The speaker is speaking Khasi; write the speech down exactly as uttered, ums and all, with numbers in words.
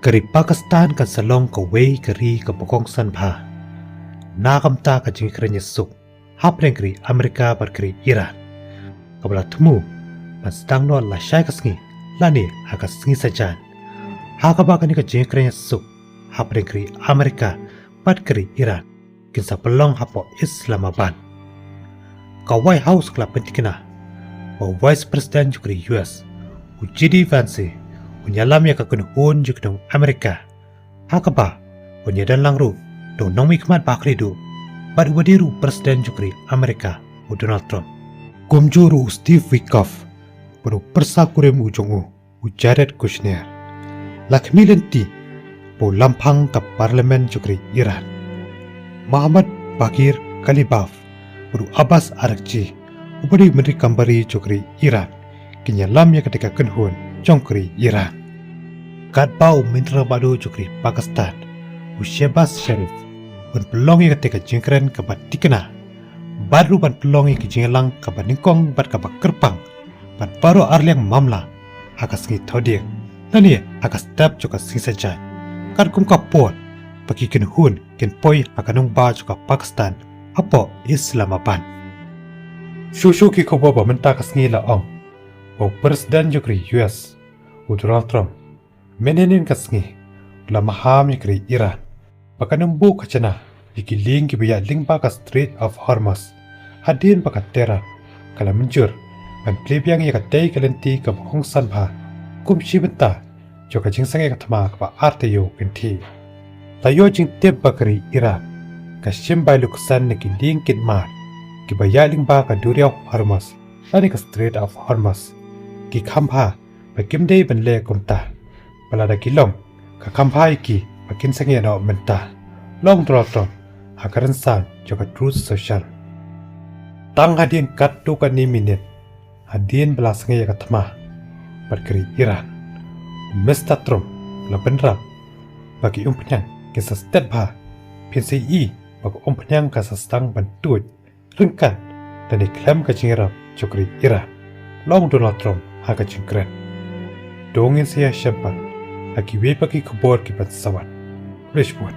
Ka ri Pakistan kan sa long kawei ka ri kaba kongsan bha na ka bynta ka jingkren ïasuk hapdeng ka ri Amerika bad ka ri Iran, kaba la thmu ban sdang noh lashai ka sngi lane ha ka sngi Saitjaiñ, ha kaba kane ka jingkren ïasuk hapdeng ka ri Amerika bad ka ri Iran kin sa pynlong hapoh Islamabad. Ka White House ka la pyntikna ba u Vice President jong ka ri U S, u J D Vance, un ïalam ïa ka kynhun jong ka nong Amerika, ha kaba un ïadon lang ruh da u nongmihkhmat ba khlieh duh bad uba dei ruh u President jong ka ri Amerika, u Donald Trump. Kumjuh ruh u Steve Witkoff bad u pyrsa kurim u jong u, u Jared Kushner. La khmih lynti ba u lamphang ka Parliament jong ka ri Iran, Mohammad Baghir Khalibaf bad u Abbas Araghchi, uba dei u Myntri Kam Bari jong ka ri Iran, kin ïalam ïa katei ka kynhun jong ka ri Iran. Katba u Myntri Rangbah Duh jong ka ri Pakistan, u Shehbaz Sharif, un pynlong ïa katei ka jingkren kaba tikna bad ruh ban pynlong ïa ka jingïalang kaba nyngkong bad kaba kyrpang bad baroh arliang mamla ha ka sngi Thohdieng lane ha ka step jong ka sngi Saitjaiñ, katkum ka por ba ki kynhun kin poi ha ka nongbah jong ka Pakistan hapoh Islamabad. Shuh shuh ki khubor ba mynta ka sngi la ong ba u President jong ka ri U S, u Donald Trump, mynhynnin ka sngi u la maham ïa ka ri Iran ba kan ym buh khajna ïa ki lieng kiba ïaid lyngba ka Strait of Hormuz, hadien ba ka Tehran ka la mynjur ban plie biang ïa katei ka lynti kaba kongsan bha kum shi bynta jong ka jingsangeh ka thma kaba ar taïew kynthih. La ïoh jingtip ba ka ri Iran ka shim bai luksan na ki lieng kit mar kiba ïaid lyngba ka duriaw Hormuz lane ka Strait of Hormuz, ki kham bha ba kim dei ban leh kumta, ba lada ki long, ka kham bha ïa ki ba kin sangeh noh mynta, la ong u Donald Trump ha ka rynsan jong ka Truth Social. Tang hadien katto katne minit hadien ba la sangeh ïa ka thma bad ka ri Iran, u Mister Trump u la bynrap ba ki umphniang kin sa stet bha, phin sa ïohi ba ka umphniang ka sa sdang ban tuid ryngkat lane khlem ka jingïarap jong ka ri Iran, la ong u Donald Trump ha ka jingkren. To ngin sa ïashem pat ha kiwei pat ki khubor kiban sa wan. Khublei shibun.